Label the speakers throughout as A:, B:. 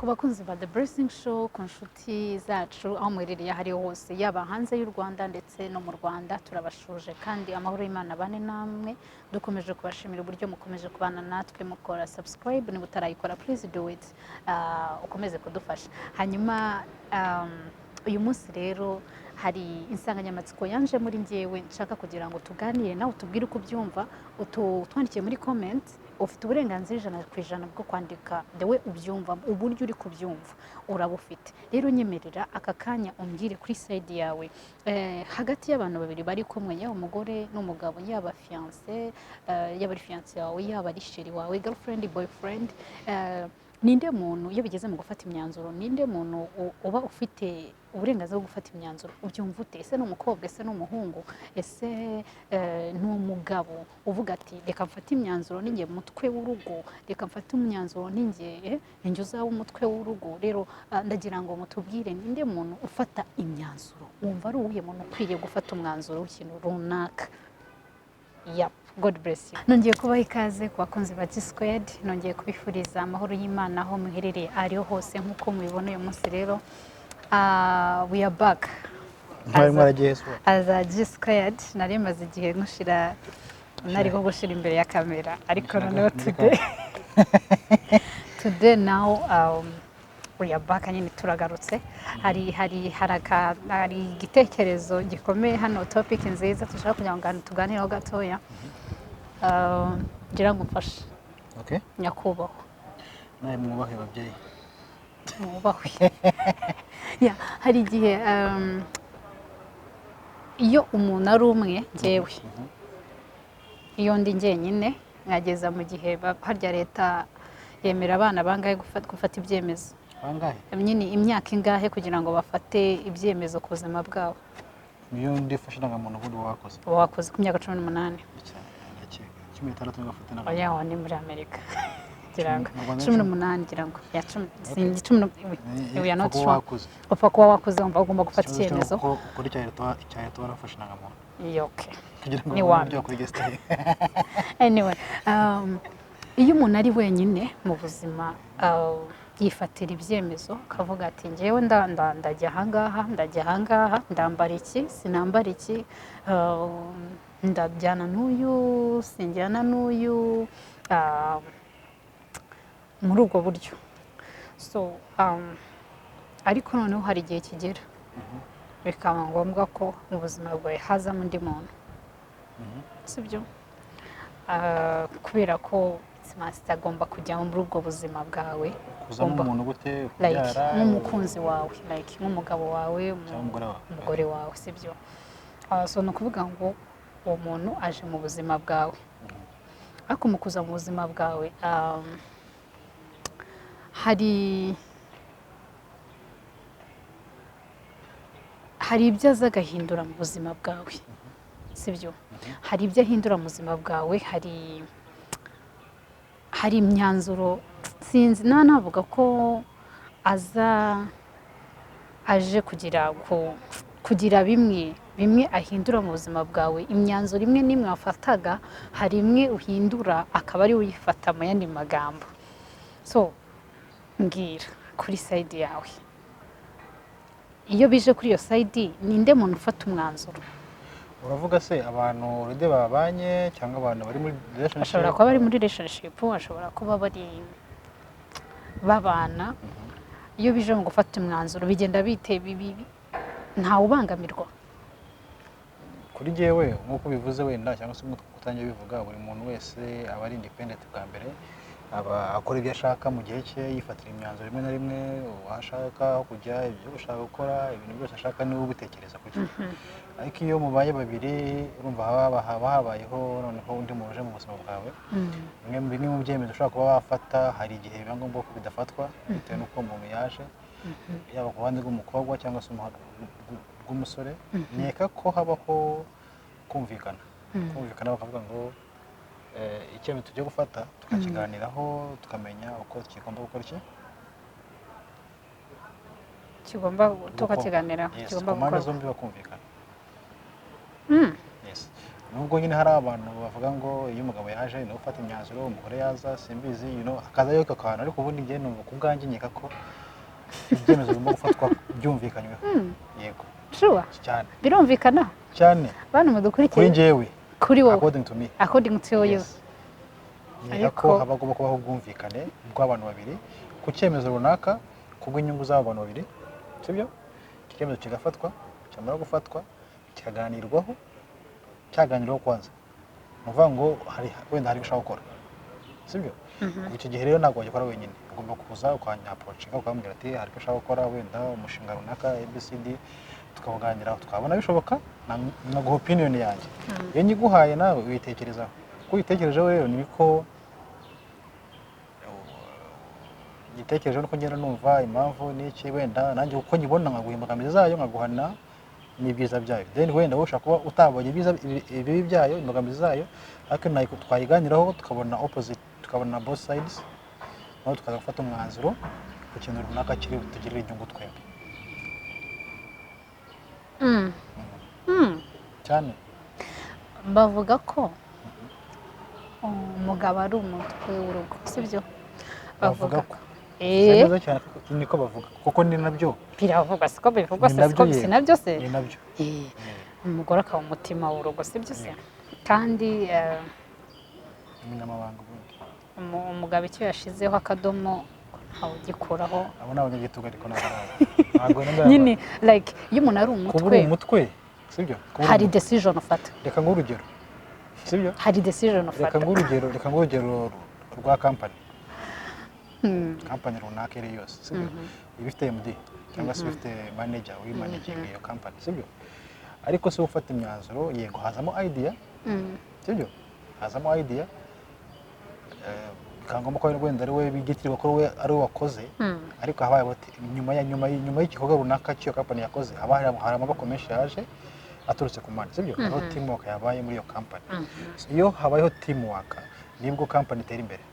A: Ku bakunzi ba The Blessing Show, ku nshuti zacu aho muherereye aho ariho hose, yaba hanze y'u Rwanda ndetse no mu Rwanda, turabashuje kandi amahoro y'Imana bane namwe. Dukomeje kubashimira uburyo mukomeje kubana natwe mukora subscribe. Niba utarayikora, please do it, ukomeze kudufasha. Hanyuma uyu munsi rero hari insanganyamatsiko yanje muri njyewe nshaka kugira ngo tuganire nawe, utubwire uko ubyumva, utwandikiye muri comment. Ufite uburenganzira 100% bwo kwandika the way ubyumva, uburyo uri kubyumva urabufite. Rero nyemerera aka kanya umbwire kuri side yawe, hagati y'abantu babiri bari kumwe, yaba umugore n'umugabo, yaba fiancé, yaba ari fiancé wawe, yaba ari chéri wawe, girlfriend, boyfriend, ninde muntu, iyo bigeze mu gufata imyanzuro, ninde muntu uba ufite uburenganzira bwo gufata imyanzuro? Ubyumva ute? Ese ni umukobwa? Ese ni umuhungu? Ese ni umugabo uvuga ati: "Reka mfate imyanzuro, ninjye mutwe w'urugo, reka mfate imyanzuro, ninjye uzaba umutwe w'urugo"? Rero ndagira ngo mutubwire, ninde muntu ufata imyanzuro? Wumva ari uwuhe muntu ukwiriye gufata umwanzuro w'ikintu runaka? Yep. God bless you. Nongeye kubaha ikaze ku bakunzi ba G Squared, nongeye kubifuriza amahoro y'Imana aho muherereye ariho hose. Nk'uko mubibona uyu munsi rero, we are back.
B: Mwari mwaragiye se?
A: As a G Squared, nari maze igihe nkushira, nari ko gushira imbere ya kamera, ariko noneho today now we are back nyine, turagarutse. Hari igitekerezo gikomeye hano, topic nziza dushaka kugira ngo tuganireho gatoya. Ngira ngo mfashe.
B: Okay.
A: Nyakubahwa.
B: Nawe mwubahe ababyeyi.
A: Mwubahwe. Yeah, hari igihe iyo umuntu ari umwe, njyewe iyo ndi njyenyine nkageza mu gihe harya leta yemera abana bangahe gufata ibyemezo?
B: Bangahe?
A: Nyine imyaka ingahe kugira ngo bafate ibyemezo ku buzima bwabo?
B: Iyo ndifashe indangamuntu ubundi wakoze.
A: Uba wakoze ku myaka 18.
B: Ndakeka 16 nibwo bafata indangamuntu.
A: Oya, ni muri Amerika ngira ngo.
B: Mu Rwanda?
A: 18 ngira ngo ya cumi, sinzi, cumi we are not
B: Upfa kuba
A: sure.
B: wakuze.
A: Upfa kuba wakuze, wumva ugomba gufata
B: Ikibazo
A: icyemezo.
B: cy'uko ukora icya leta warafashe indangamuntu
A: Iyo, okay.
B: kugira ngo
A: Ni
B: ubone
A: wa
B: uburyo wakuregisitara.
A: Anyway, iyo umuntu ari wenyine mu buzima, yifatira ibyemezo akavuga ati: "Ngewe ndajya ahangaha, ndajya ahangaha, ndambara iki, sinambara iki, ndajyana n'uyu, sinjyana n'uyu," muri ubwo buryo. So ariko noneho hari igihe kigera bikaba ngombwa ko mu buzima bwawe hazamo undi muntu, sibyo? Kubera ko it's must, agomba kujya muri ubwo buzima bwawe.
B: Kuzamo umuntu gute?
A: Like
B: Kubyara?
A: nk'umukunzi wawe, like nk'umugabo wawe,
B: Cyangwa umugore wawe.
A: umugore wawe, sibyo? So ni ukuvuga ngo uwo muntu aje mu buzima bwawe, ariko mu kuza mu buzima bwawe, hari ibyo aza agahindura mu buzima bwawe, sibyo? Hari ibyo ahindura mu buzima bwawe, hari imyanzuro, sinzi nta navuga ko aza aje kugira bimwe bimwe ahindura mu buzima bwawe. Imyanzuro imwe n'imwe wafataga, hari imwe uhindura akaba ari we uyifata, mu yandi magambo. So mbwira kuri side yawe, iyo bije kuri iyo side, ninde muntu ufata umwanzuro?
B: Uravuga se abantu already babanye cyangwa abantu bari muri relationship?
A: Bashobora kuba bari muri relationship, bashobora kuba bari babana. Iyo bije mu gufata umwanzuro bigenda bite? Ntawe ubangamirwa?
B: Kuri jyewe, nk'uko bivuze wenda cyangwa se nk'uko utangiye bivuga, buri muntu wese aba ari independent. Bwa mbere aba akora ibyo ashaka mu gihe cye, yifatira imyanzuro rimwe na rimwe, aho ashaka aho kujya, ibyo gushaka gukora, ibintu byose ashaka niwe ubitekereza ku cye. Ariko iyo mubaye babiri, urumva haba habayeho noneho undi muntu uje mu buzima bwawe. Bimwe mu byemezo ushobora kuba wafata, hari igihe biba ngombwa ko bidafatwa bitewe n'uko umuntu yaje, yaba ku ruhande rw'umukobwa cyangwa se rw'umusore. Nkeka ko habaho kumvikana, bakavuga ngo icyemezo tugiye gufata tukakiganiraho, tukamenya uko kigomba gukora iki.
A: Kigomba tukakiganiraho.
B: Yes,
A: Kigomba
B: ku mpande
A: gukorwa.
B: zombi bakumvikana. Yes. Nubwo nyine hari abantu bavuga ngo iyo umugabo yaje ni ufata imyanzuro, umugore yaza simbizi, akazayo akantu, ariko ubundi njye numva ku bwanjye nkeka ko ibyemezo bigomba gufatwa byumvikanyweho. Yego.
A: Sure?
B: Cyane.
A: Birumvikana?
B: Cyane.
A: Bantu mudukurikiye.
B: Kuri njyewe.
A: Kuri wowe.
B: According to me.
A: According to you.
B: Yes. Nkeka ko haba hagomba kubaho ubwumvikane bw'abantu babiri ku cyemezo runaka kubw'inyungu z'abo bantu babiri, sibyo? Icyo cyemezo kigafatwa, cyamara gufatwa kikaganirwaho, cyaganirwaho kwanza, ni ukuvuga ngo hari wenda hari icyo ushaka gukora, sibyo? Kuva icyo gihe rero ntabwo wagikora wenyine, ugomba kuza ukanyapproachinga, ukambwira ati hari icyo ushaka gukora, wenda umushinga runaka ABCD, tukawuganiraho, twabona bishoboka nkaguha opinion yanjye. Iyo nyiguhaye nawe uyitekerezaho, uko uyitekerejeho rero niko igitekerezo nuko ngenda numva impamvu n'iki, wenda nanjye uko nyibona nkaguha imbogamizi zayo, nkaguhana n'ibyiza byayo. Then wenda wowe ushobora kuba utabonye ibyiza, ibibi byayo, imbogamizi zayo, ariko nayo twayiganiraho tukabona opposite, tukabona both sides, naho tukaza gufata umwanzuro ku kintu runaka kiri butugirire inyungu twembi. Cyane.
A: Bavuga ko umugabo ari umutwe w'urugo, sibyo?
B: Bavuga ko neza cyane kuko niko bavuga, kuko ni nabyo.
A: Biravugwa, siko bivugwa
B: Ni
A: se?
B: nabyo.
A: Siko si
B: Yego.
A: nabyo se?
B: Ni nabyo.
A: Umugore akaba umutima w'urugo, sibyo se? Kandi
B: umunyamabanga ubundi.
A: Umugabo icyo yashizeho akadomo ntawe ugikuraho.
B: Abo ni abanyagitugu, ariko ntabwo nemera.
A: Nyine like iyo umuntu ari
B: Kuba uri
A: umutwe,
B: umutwe, sibyo? Kuba uri
A: hari
B: umutwe.
A: decision ufata.
B: Reka nguhe urugero, sibyo?
A: Hari decision
B: Reka
A: ufata.
B: nguhe urugero, reka nguhe urugero rwa kampani. Kampani runaka iyo ari yo yose, sibyo, iba ifite MD cyangwa se ifite manager uyimanaginga iyo kampani, sibyo? Ariko si ufata imyanzuro. Yego, hazamo idea, sibyo? Hazamo idea, bikaba ngombwa ko wenda ari we byitirirwa ko we ari we wakoze, ariko habaye nyuma y'igikorwa runaka cy'iyo kampani yakoze, haba hari amaboko menshi yaje aturutse ku mpande, sibyo? Hariho teamwork yabaye muri iyo kampani. Iyo habayeho teamwork nibwo kampani itera imbere,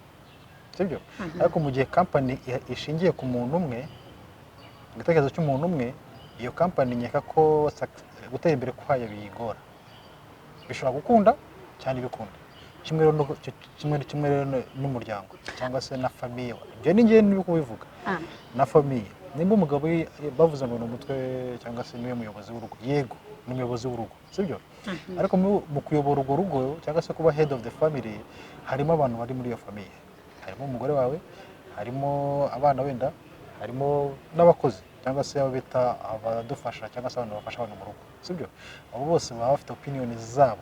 B: sibyo? Ariko mu gihe kampani ishingiye ku muntu umwe, igitekerezo cy'umuntu umwe, iyo kampani nkeka ko gutera imbere kwayo biyigora. Bishobora gukunda cyane bikunda kimwe rero kimwe rero n'umuryango cyangwa se na famille. Ibyo ni njye niri kubivuga. Na famille, nimba umugabo bavuze ngo ni umutwe cyangwa se niwe muyobozi w'urugo, yego, ni umuyobozi w'urugo, sibyo? Ariko mu kuyobora urwo rugo cyangwa se kuba head of the family, harimo abantu bari muri iyo famille, harimo umugore wawe, harimo abana, wenda harimo n'abakozi cyangwa se abo bita abadufasha cyangwa se abantu bafasha abantu mu rugo, sibyo? Abo bose baba bafite opinion zabo,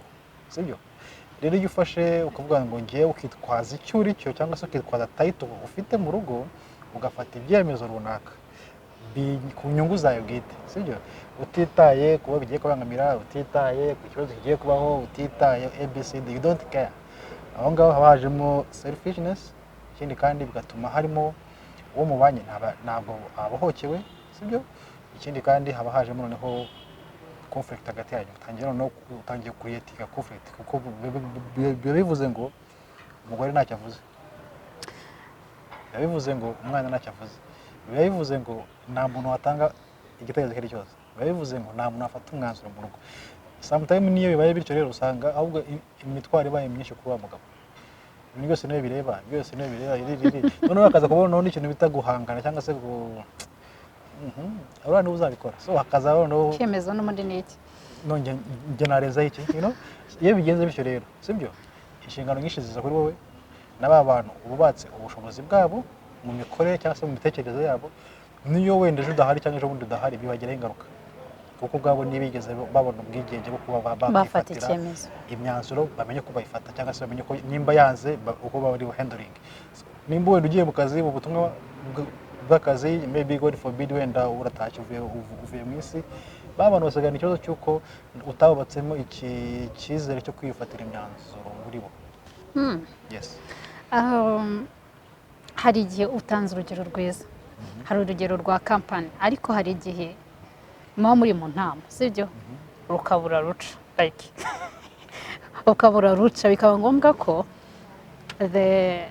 B: sibyo? Rero iyo ufashe ukavuga ngo ngewe, ukitwaza icyo uri cyo cyangwa se ukitwaza title ufite mu rugo, ugafata ibyemezo runaka ku nyungu zawe bwite, sibyo, utitaye kuba bigiye kubangamira, utitaye ku kibazo kigiye kubaho, utitaye ABCD, you don't care, aho ngaho haba hajemo selfishness. Ikindi kandi bigatuma harimo uwo mubanye ntabwo abohokewe, sibyo? Ikindi kandi haba hajemo noneho conflict hagati yanyu, utangiye noneho utangiye creatinga conflict, kuko biba bivuze ngo umugore ntacyo avuze, biba bivuze ngo umwana ntacyo avuze, biba bivuze ngo nta muntu watanga igitekerezo icyo ari cyo cyose, biba bivuze ngo nta muntu wafata umwanzuro mu rugo. Sometime niyo bibaye bityo rero usanga ahubwo imitwaro ibaye myinshi kuri wa mugabo, ibintu byose niwe bireba, byose niwe bireba, iri iri iri. Noneho hakaza kubona noneho n'ikintu bita guhangana cyangwa se uriya niwe uzabikora, so hakaza noneho
A: Icyemezo n'ubundi ni iki?
B: None njye narenzaho iki? Iyo bigenze bityo rero, sibyo, inshingano nyinshi ziza kuri wowe na ba bantu bubatse ubushobozi bwabo mu mikorere cyangwa se mu mitekerereze yabo. Niyo wenda ejo udahari cyangwa ejo bundi udahari, bibagiraho ingaruka kuko ubwabo ntibigeze babona ubwigenge bwo kuba
A: bafata
B: bakwifatira
A: icyemezo.
B: imyanzuro, bamenye ko bayifata cyangwa se bamenye ko nimba yanze uko bari handling. Nimba wenda ugiye mu kazi, mu butumwa bw'akazi, maybe God forbid, wenda uratashye uvuye mu isi, ba bantu basigana ikibazo cy'uko utabubatsemo iki cyizere cyo kwifatira imyanzuro muri bo. Yes.
A: Hari igihe utanze urugero rwiza, hari urugero rwa kampani, ariko hari igihe muba muri mu nama, sibyo, rukabura ruca, like ukabura ruca, bikaba ngombwa ko the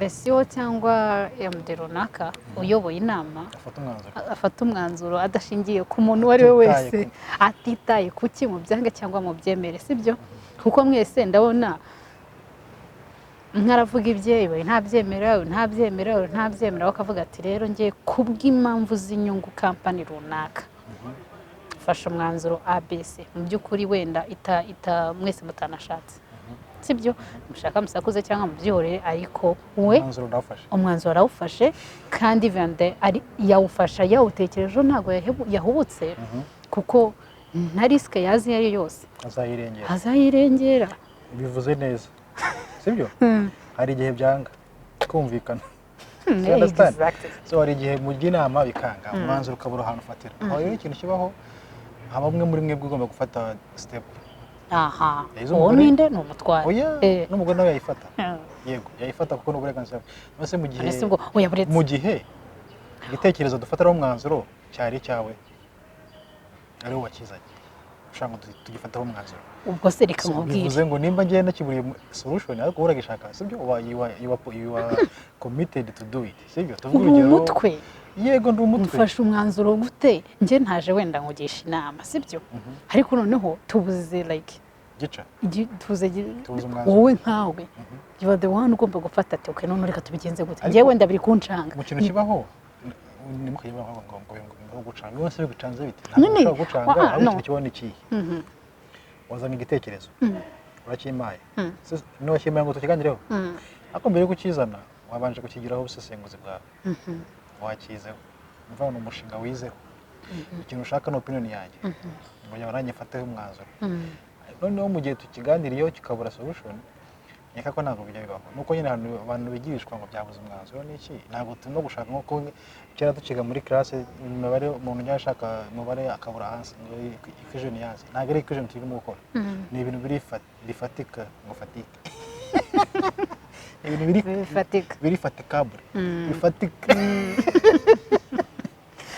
A: CEO cyangwa MD runaka uyoboye inama
B: afata umwanzuro.
A: Afata umwanzuro adashingiye ku muntu uwo ari we
B: Atitaye
A: wese, atitaye ku ki mu byange cyangwa mu byemere, sibyo? Kuko mwese ndabona mwaravuga ibye, iwe ntabyemera, iwe ntabyemera, iwe ntabyemera, bakavuga ati rero ngiye kubw'impamvu z'inyungu company runaka fashe umwanzuro ABC, mu by'ukuri wenda ita ita mwese mutanashatse, sibyo? Mushaka musakuze cyangwa mubyihorere, ariko we
B: Umwanzuro ndawufashe.
A: Umwanzuro arawufashe, kandi vende ari yawufasha yawutekerejeho, ntabwo yahubutse, kuko nta risk yazi iyo ari yo yose
B: azayirengera.
A: Azayirengera.
B: Bivuze neza, sibyo? Hari igihe byanga kumvikana. You understand?
A: Exactly.
B: So hari igihe mujya inama bikanga, umwanzuro ukabura ahantu ufatira. Aho rero ikintu kibaho, haba umwe muri mwebwe ugomba gufata step. Yagize
A: Uwo
B: umugore-
A: ninde? Ni umutware.
B: Oya. N'umugore nawe yayifata. Yego, yayifata kuko ni uburenganzira bwe. None se mu gihe
A: Ese ubwo oya, buretse.
B: mu gihe igitekerezo dufatiraho umwanzuro cyari icyawe, ari wowe wakizanye, ushaka ngo tugifataho umwanzuro.
A: Ubwo se reka
B: So,
A: nkubwire.
B: Bivuze ngo nimba ngenda nakiburiye solution, ariko wowe uragishaka, sibyo? You are committed to do it, sibyo? Tuvuge
A: Uri
B: urugero.
A: umutwe.
B: Yego, ndi umutwe.
A: Mfashe umwanzuro gute? Njye ntaje wenda nkugisha inama, sibyo? Ariko noneho tubuze like
B: gica
A: tubuze
B: Tubuze umwanzuro.
A: Wowe nkawe, you are the one ugomba gufata ati okay, none reka tubigenze gute?
B: Ariko-
A: Njyewe wenda biri kuncanga.
B: Mu kintu kibaho, ntimukajye muvuga ngo gucanga, wese bigucanze bite? Ntabwo
A: Nyine,
B: ushobora gucanga. Ahubwo
A: no.
B: ikintu kibaho ni ikihe? Wazanye igitekerezo, urakimpaye. Niwakimpaye ngo tukiganireho, ariko mbere yo kukizana wabanje kukigiraho ubusesenguzi bwawe, wakizeho, mva ni umushinga wizeho, ikintu ushaka ni opinion yanjye ngo njye nanjye mfateho umwanzuro. Noneho mu gihe tukiganiriyeho kikabura solution, nkeka ko ntabwo bijya bibaho, nuko nyine abantu bigishwa ngo byabuze umwanzuro n'iki, ntabwo turimo gushaka nkuko kera tukiga muri classe imibare, umuntu ujya ashaka umubare akabura hasi ngo equation yanze. Ntabwo ari equation turimo gukora, ni ibintu biri bifatika, ngo fatike, ni ibintu biri
A: Bifatika.
B: biri fatikable, bifatika.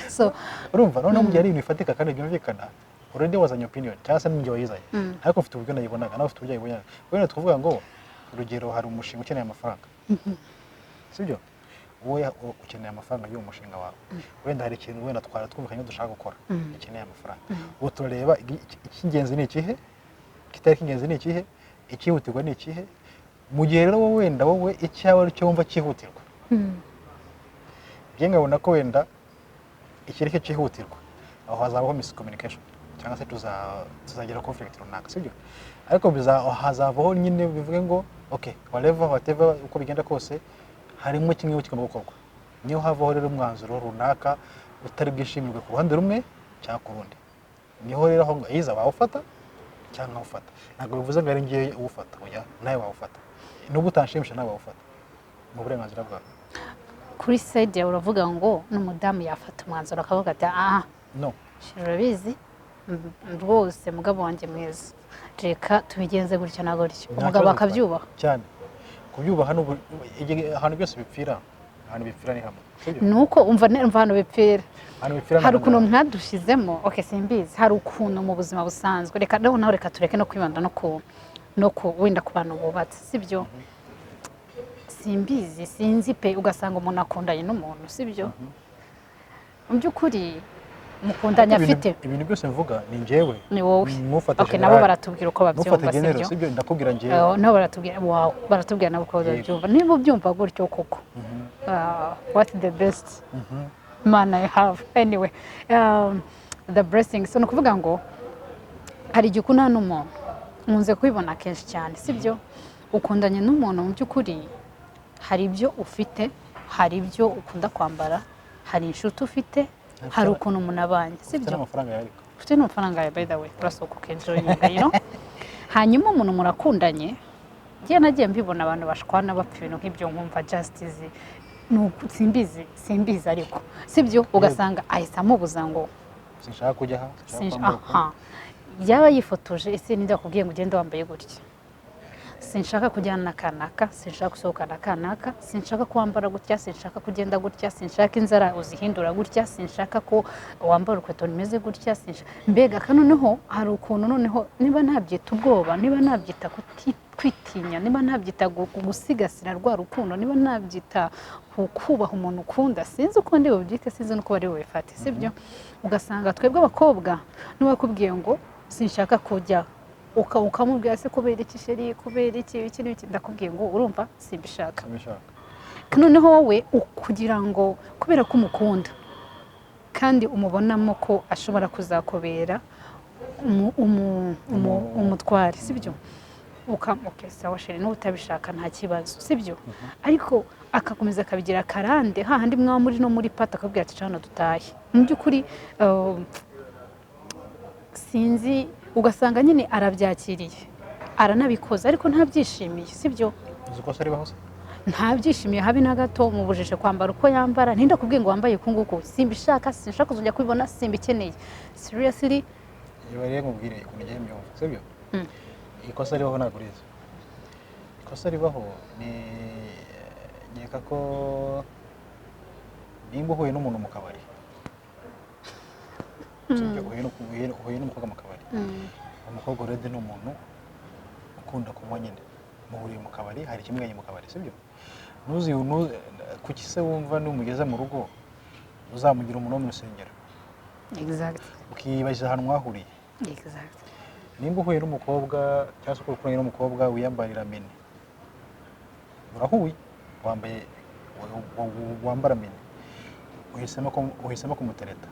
A: So
B: Urumva, noneho mu gihe ari ibintu bifatika kandi byumvikana, already wazanye opinion cyangwa se n'ingihe wayizanye, ariko ufite uburyo nayibonaga, nawe ufite uburyo wayibonaga. Wenda tukuvuga ngo urugero, hari umushinga ukeneye amafaranga, sibyo? Wowe ukeneye amafaranga y'uwo mushinga wawe. Wenda hari ikintu wenda twara twumvikanye dushaka gukora gikeneye amafaranga. Ubu turareba icy'ingenzi ni ikihe, kitari icy'ingenzi ni ikihe, icyihutirwa ni ikihe. Mu gihe rero wowe wenda wowe icyawe ari cyo wumva cyihutirwa, njye nkabona ko wenda iki ari cyo cyihutirwa, aho hazabaho miscommunication cyangwa se tuzagira conflict runaka, sibyo? Ariko hazavaho nyine bivuge ngo okay, whatever, whatever, uko bigenda kose harimo kimwe kigomba gukorwa. Niyo havaho rero umwanzuro runaka utari bwishimirwe ku ruhande rumwe cyangwa ku rundi, niho rero aho ngo iza wawufata cyangwa nkawufata. Ntabwo bivuze ngo ari ngewe uwufata, oya, nawe wawufata. Nubwo utanshimisha, nawe wawufata, ni uburenganzira bwawe.
A: Kuri side yawe uravuga ngo n'umudamu yafata umwanzuro akavuga ati aha
B: No.
A: Shira, urabizi, rwose mugabo wanjye mwiza, reka tubigenze gutya na gutya.
B: Nta
A: Umugabo
B: kibazo.
A: akabyubaha.
B: Cyane, kubyubaha ni ahantu byose bipfira, ahantu bipfira ni hamwe, sibyo?
A: Ni uko umva umva ahantu bipfira.
B: Ahantu bipfira ni
A: Hari ukuntu
B: ahangaha.
A: mwadushyizemo, okay, simbizi, hari ukuntu mu buzima busanzwe, reka noneho reka tureke no kwibanda no ku wenda ku bantu bubatse, sibyo? Simbizi, sinzi pe. Ugasanga umuntu akundanye n'umuntu, sibyo? Mu by'ukuri mukundanye
B: Ariko
A: afite
B: ibintu byose mvuga ni njyewe.
A: Ni wowe.
B: Mufate
A: Okay, nabo
B: general.
A: baratubwira uko
B: Mufate
A: babyumva,
B: general,
A: sibyo?
B: sibyo? Ndakubwira njyewe.
A: Nabo baratubwira, wow, baratubwira nabo uko babyumva. Niba ubyumva gutyo koko, what the best man I have anyway, the blessing. So ni ukuvuga ngo hari igihe ukundana n'umuntu, nkunze kubibona kenshi cyane, sibyo? Ukundanye n'umuntu, mu by'ukuri hari ibyo ufite, hari ibyo ukunda kwambara, hari inshuti ufite, hari ukuntu umuntu abanye,
B: Ufite
A: sibyo?
B: n'amafaranga yawe ariko.
A: Ufite n'amafaranga yawe, by the way, urasohoka ukenjoyinga, you know? Hanyuma umuntu murakundanye, njye nagiye mbibona abantu bashwana bapfa ibintu nk'ibyo, nkumva justice simbizi, simbizi, ariko sibyo? Ugasanga ahise amubuza ngo
B: Sinshaka kujya aha, sinshaka kwambara uku.
A: Aha yaba yifotoje, ese ninde wakubwiye ngo ugende wambaye gutya? Sinshaka kujyana na kanaka, sinshaka gusohokana na kanaka, sinshaka kwambara gutya, sinshaka kugenda gutya, sinshaka inzara uzihindura gutya, sinshaka ko wambara urukweto rumeze gutya, sinshaka mbega ka. Noneho hari ukuntu noneho, niba nabyita ubwoba, niba nabyita kwitinya, niba nabyita gusigasira rwa rukundo, niba nabyita kubaha umuntu ukunda, sinzi uko ndi bubyite, sinzi n'uko bari bubifate, sibyo? Ugasanga twebwe abakobwa n'uwakubwiye ngo sinshaka kujya Ukamubwira se kubera iki, chéri, kubera iki, iki n'iki? Ndakubwiye ngo urumva simbishaka.
B: Simbishaka.
A: Noneho wowe kugira ngo, kubera ko umukunda kandi umubonamo ko ashobora kuzakubera umutware, sibyo? Okay, sawa chéri, n'uba utabishaka nta kibazo, sibyo? Ariko akakomeza akabigira akarande, hahandi mwaba muri no muri party akabwira ati: "Cana dutahe." Mu by'ukuri sinzi, ugasanga nyine arabyakiriye, aranabikoze, ariko ntabyishimiye, sibyo?
B: Uzi ko se ribaho se?
A: Ntabyishimiye habe na gato. Mubujije kwambara uko yambara, ntindakubwiye ngo wambaye uku nguku simbishaka, sinshaka kuzongera kubibona, simbikeneye, seriously.
B: Iyo rero nkubwire ukuntu ugiye mbyumva, sibyo? Ikosa ribaho ntabwo urizi. Ikosa ribaho ni, nkeka ko nimba uhuye n'umuntu mu kabari, sibyo? Uhuye n'umukobwa mu kabari, umukobwa already ni umuntu ukunda kunywa nyine, muhuriye mu kabari, hari ikimuganye mu kabari, sibyo? Ntuzi kuki se wumva numugeze mu rugo uzamugira umuntu wo mu rusengero? Ukiyibagiza ahantu mwahuriye. Nimba uhuye n'umukobwa cyangwa se ukuranye n'umukobwa wiyambarira mini, urahuye, wambaye wambara mini, uhisemo kumutereta,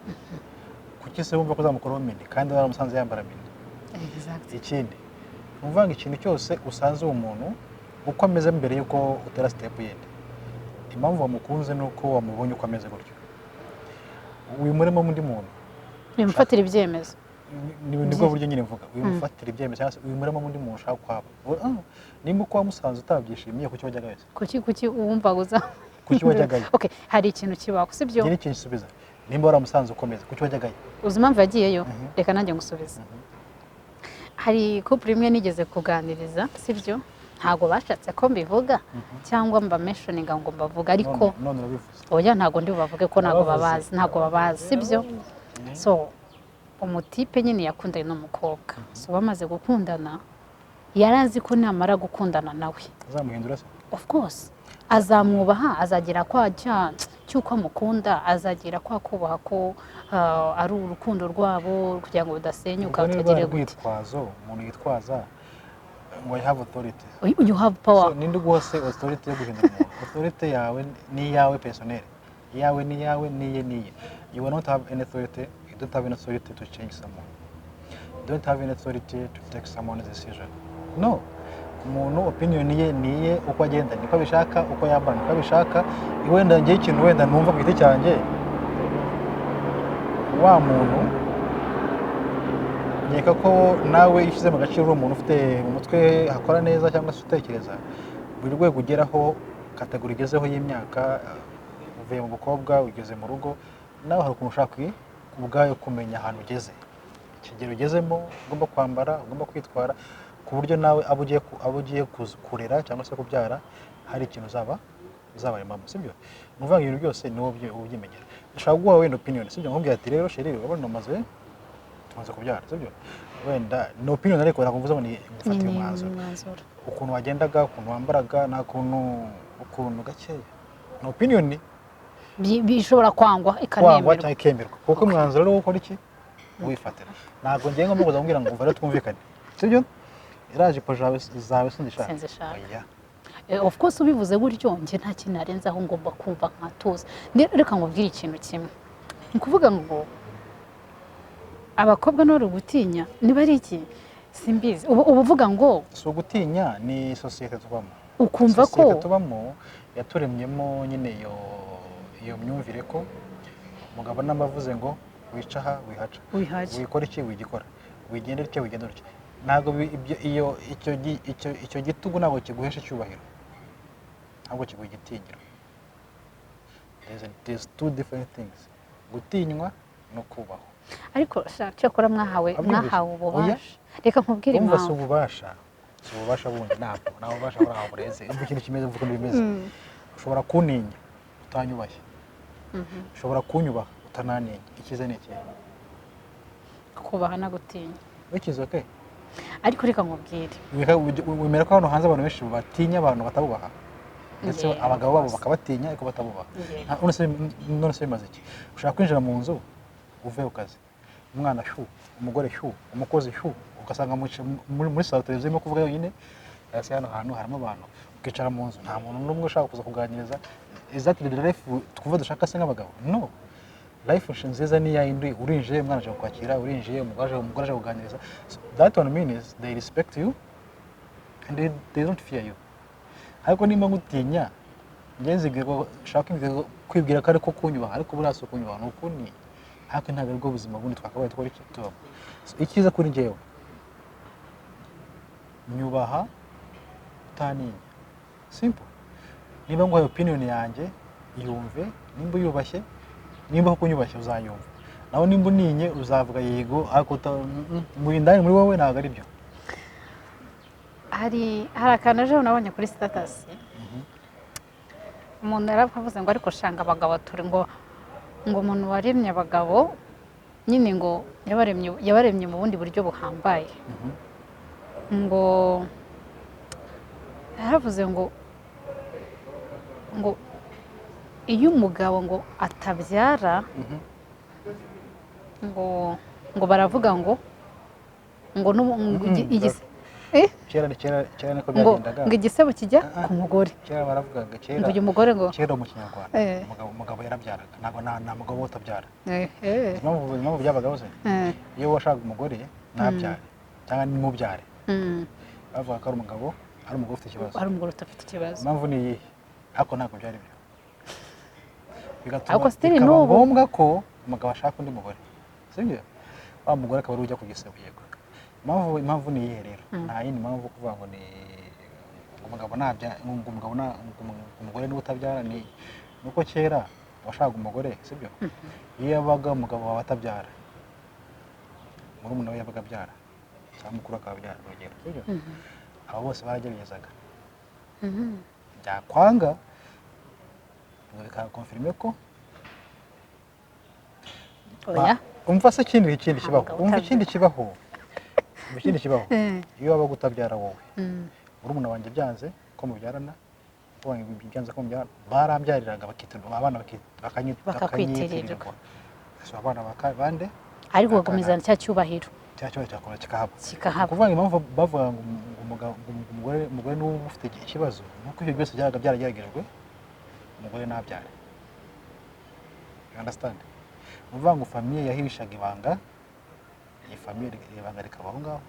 B: kuki se wumva ko uzamukuraho mini kandi waramusanze yambara mini? Ikindi ni ukuvuga ngo ikintu cyose usanze uwo muntu uko ameze mbere y'uko utera step yindi, impamvu wamukunze ni uko wamubonye uko ameze gutyo, wimuremo undi muntu.
A: Bimufatira ibyemezo.
B: Nibwo buryo nyine mvuga, wimufatira ibyemezo cyangwa se wimuremo undi muntu ushaka kwaba. Nimba uko wamusanze utabyishimiye, kuki wajyagayo se?
A: Kuki uwumva uza?
B: Kuki wajyagayo?
A: Okay, hari ikintu kibaho, sibyo?
B: Ngira ikintu gisubiza: nimba waramusanze ukomeza, kuki wajyagayo?
A: Uzi impamvu yagiyeyo? Reka nanjye ngusubize. Hari couple imwe nigeze kuganiriza, sibyo? Ntabwo bashatse ko mbivuga cyangwa mbamentioninga ngo mbavuge, ariko
B: None urabivuze.
A: Oya, ntabwo ndi bubavuge ko ntabwo
B: Urabavuze.
A: babazi, ntabwo babazi, sibyo? So umutipe nyine yakundanye n'umukobwa. So bamaze gukundana, yari azi ko namara gukundana nawe
B: Azamuhindura se?
A: Of course azamwubaha, azagira kwa cya cy'uko amukunda, azagira kwa kubaha ko ari urukundo rwabo kugira ngo rudasenyuka.
B: Urwo ni rwa
A: rutagire gute.
B: rwitwazo umuntu yitwaza ngo "I have authority."
A: You have power.
B: So, ninde uguha se authority yo guhindura umuntu? Authority yawe ni iyawe personnel, iyawe ni iyawe, niye niye. You will not have any authority. You don't have any authority to change someone. You don't have any authority to take someone's decision. No, umuntu opinion ye ni iye, uko agenda niko abishaka, uko yambara niko abishaka. Wenda ngewe ikintu wenda numva ku giti cyanjye, wa muntu, nkeka ko nawe iyo ushyize mu gaciro, uri umuntu ufite mu mutwe hakora neza cyangwa se utekereza, buri rwego ugeraho, category ugezeho y'imyaka, uvuye mu bukobwa ugeze mu rugo, nawe hari ukuntu ushaka ubwayo kumenya ahantu ugeze, ikigero ugezemo, ugomba kwambara, ugomba kwitwara, ku buryo nawe abo ugiye kurera cyangwa se kubyara hari ikintu uzabaremamo, sibyo? Ni ukuvuga ngo ibintu byose ni wowe ubyimenyera. Ushobora guha wenda opinion, sibyo? Nkubwira ati: "Rero chéri, urabona tumaze kubyara," sibyo? Wenda ni opinion, ariko ntabwo mvuze ngo ni ngufatire
A: Ni
B: umwanzuro.
A: Umwanzuro.
B: Ukuntu wagendaga, ukuntu wambaraga, nta kuntu, ukuntu gakeya, ni opinion.
A: Bishobora kwangwa,
B: kwangwa
A: ikanemerwa.
B: Cyangwa ikemerwa, kuko umwanzuro ari wo ukora iki, wifatira. Ntabwo ngiye ngomba kuza kumbwira ngo umva rero twumvikane, sibyo? Iriya jipo zawe sinzishaka.
A: Sinzishaka.
B: Oya.
A: Of course ubivuze gutyo, njye nta kintu narenzaho, ngomba kumva nkatuza. Reka nkubwire ikintu kimwe, ni ukuvuga ngo abakobwa ntibari gutinya, niba ari iki simbizi, uba uvuga ngo
B: Si ugutinya, ni sosiyete tubamo.
A: Ukumva ko
B: Sosiyete tubamo yaturemyemo nyine iyo myumvire ko umugabo namba avuze ngo wica aha, wihaca.
A: Wihaca.
B: Wikora iki, wigikora, wigenda utya, wigenda utya. Ntabwo ibyo iyo icyo icyo gitugu ntabwo kiguhesha icyubahiro, ntabwo kiguha igitinyiro. There's two different things: gutinywa no kubahwa.
A: Ariko sha, cyakora mwahawe
B: Wabyumvise?
A: mwahawe
B: Oya.
A: ububasha. Reka nkubwire
B: Urumva, si
A: impamvu.
B: ububasha, si ububasha bundi, ntabwo nta bubasha buri aho burenze. Umva ikintu kimeze, mvuga ukuntu bimeze: ushobora kuntinya utanyubashye, ushobora kunyubaha utanantinya. Icyiza ni ikihe?
A: Kubaha no gutinya.
B: Which is okay.
A: Ariko reka nkubwire.
B: Wemera ko hano hanze abantu benshi batinya abantu batabubaha, ndetse
A: Yeah,
B: abagabo babo
A: of course.
B: bakabatinya ariko batabubaha. None se bimaze iki? Ushaka kwinjira mu nzu uvuye ku kazi, umwana shu, umugore shu, umukozi shu, Ugasanga muri salo televiziyo irimo kuvuga yonyine. Hasi hano hantu harimo abantu, ukicara mu nzu nta muntu n'umwe ushaka kuza kuganiriza. Is that the life twumva dushaka se nk'abagabo? No, life nziza ni ya yindi urinjiye, umwana aje kukwakira, urinjiye, umugore aje kuganiriza. So that one means they respect you and they don't fear you. Ariko nimba ngutinya, njye nzibwira, shaka kwibwira ko ariko kunyubaha, ariko buriya si ukunyubaha, ni ukuntinya. Ariko ntabwo aribwo buzima bundi twakabaye twari tubamo. So, icyiza kuri njyewe, nyubaha utantinya, simple. Niba nguhaye opinion yanjye, yumve. Nimba uyubashye, nimba koko unyubashye, uzayumva. Naho nimba uninye, uzavuga yego, ariko mu indani muri wowe ntabwo ari byo.
A: Hari akantu ejo nabonye kuri status, umuntu yaravuze ngo ariko shanga abagabo turi ngo umuntu waremye abagabo nyine ngo yabaremye mu bundi buryo buhambaye. Ngo yaravuze ngo iyo umugabo ngo atabyara, ngo baravuga ngo ngo
B: Kera ni kera, kera niko
A: ngo
B: byagendaga.
A: Ngo igisebo kijya
B: Ah, ah.
A: ku mugore.
B: Kera baravugaga, kera
A: Ngo uyu mugore ngo
B: kera mu Kinyarwanda, umugabo yarabyaraga, ntabwo nta mugabo utabyara. Impamvu byabagaho se, iyo washakaga umugore ntabyare cyangwa ntimubyare, bavuga ko ari umugabo ufite ikibazo.
A: Ari umugore udafite ikibazo.
B: Impamvu ni iyihe? Ariko ntabwo byari byo, bigatuma
A: Ariko still
B: bikaba
A: n'ubu-
B: ngombwa ko umugabo ashaka undi mugore, sibyo? Wa mugore akaba ari we ujya ku gisebo. Yego, impamvu ni iyihe rero? Nta yindi mpamvu kuvuga ngo ni ngo umugabo nabya, ngo umugabo na ngo umugore niwe utabyara. Ni nuko kera washakaga umugore, sibyo? Iyo yabaga umugabo wawe atabyara, murumuna we yabaga abyara cyangwa mukuru akaba abyara, urugero, sibyo? Abo bose barageragezaga, byakwanga ngo bikakonfirime ko
A: Oya.
B: Umva se, ikindi kibaho.
A: Ntabwo
B: Umva,
A: utabyara.
B: Ikindi kibaho, iyo wabaga utabyara wowe, murumuna wanjye byanze ko mubyarana, wanjye byanze ko mubyarana, barambyariraga, bakitirwa abana,
A: Bakakwitirirwa.
B: bakanyitirirwa. So abana bande?
A: Ariko ugakomezana cya cyubahiro.
B: Cya cyubahiro cyakomeza kikahaba.
A: Kikahaba.
B: Ni ukuvuga ngo impamvu bavuga ngo umugore niwe uba ufite ikibazo, nuko ibyo byose byabaga byarageragejwe, umugore ntabyare. You understand? Ni ukuvuga ngo famille yahishaga ibanga, iyi famille ibanga rikaba aho ngaho,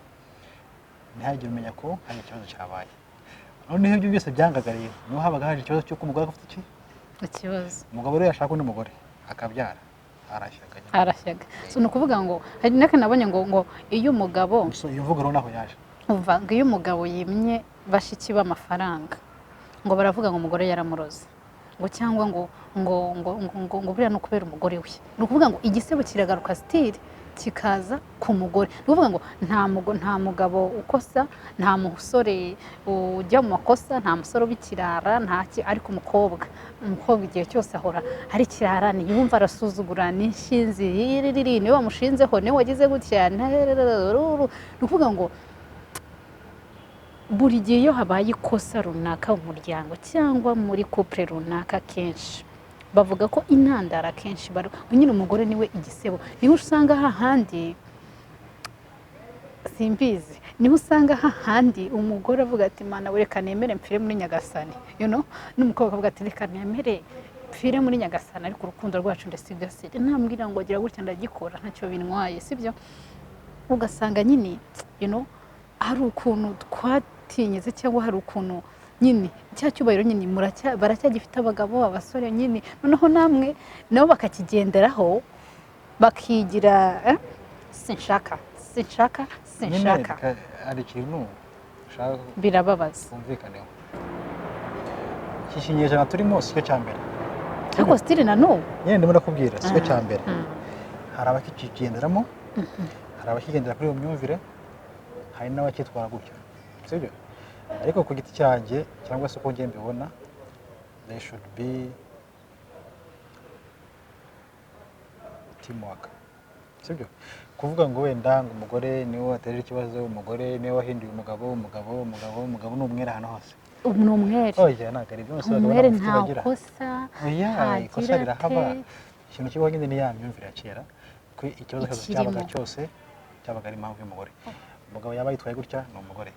B: ntihagire umenya ko hari ikibazo cyabaye. Noneho ibyo byose byangaga rero, niho habaga haje ikibazo cy'uko umugore afite iki?
A: Ikibazo.
B: Umugabo rero yashaka undi mugore akabyara, arashyaga nyine.
A: Arashyaga. So ni ukuvuga ngo hari n'akantu nabonye ngo iyo umugabo
B: So, iyo mvugo rero naho yaje.
A: Umva, ngo iyo umugabo yimye bashiki be amafaranga, ngo baravuga ngo umugore yaramuroze, ngo cyangwa ngo buriya ni ukubera umugore we. Ni ukuvuga ngo igisebo kiragaruka still kikaza ku mugore. Ni ukuvuga ngo nta mugabo ukosa, nta musore ujya mu makosa, nta musore uba ikirara, nta ki. Ariko umukobwa igihe cyose ahora ari ikirara, ntiyumva, arasuzugura, ni inshinzi yiririri, niwe wamushinzeho, niwe wagize gutya. Ni ukuvuga ngo buri gihe iyo habaye ikosa runaka mu muryango cyangwa muri couple runaka, kenshi bavuga ko intandaro akenshi nyine umugore niwe igisebo. Niho usanga hahandi, simbizi, niho usanga hahandi umugore avuga ati: "Mana we, reka nemere mpfire muri Nyagasani," n'umukobwa akavuga ati: "Reka nemere mpfire muri Nyagasani, ariko urukundo rwacu ndasigasire, nambwira ngo gira gutya ndagikora, ntacyo bintwaye," sibyo? Ugasanga nyine hari ukuntu twatinyitse cyangwa hari ukuntu nyine cya cyubahiro nyine baracyagifite abagabo, abasore nyine. Noneho namwe nabo bakakigenderaho, bakigira sinshaka, sinshaka,
B: Nyine
A: sinshaka.
B: Hari ikintu ushaka
A: Birababaza.
B: twumvikaneho. Iki kinyejana turimo si cyo cya mbere.
A: Ariko still na n'ubu.
B: Nyine ndimo ndakubwira, si cyo cya mbere. Hari abakikigenderamo, hari abakigendera kuri iyo myumvire, hari n'abacyitwara gutyo, sibyo? Ariko ku giti cyanjye cyangwa se uko ngiye mbibona, there should be teamwork, sibyo? Kuvuga ngo wenda ngo umugore niwe wateje ikibazo, umugore niwe wahinduye umugabo, umugabo ni umwere ahantu hose.
A: Ubu ni umwere.
B: Oya, ntabwo ari byo. Bose abagabo
A: Umwere
B: nta mafuti
A: nta
B: bagira.
A: kosa.
B: Oya, ikosa
A: ntagira
B: rirahaba.
A: ate.
B: Ikintu kibaho nyine ni ya myumvire ya kera, ko ikibazo cyose
A: Ikirimo.
B: cyabaga cyose cyabaga ari impamvu y'umugore. Umugabo yaba yitwaye gutya ni umugore,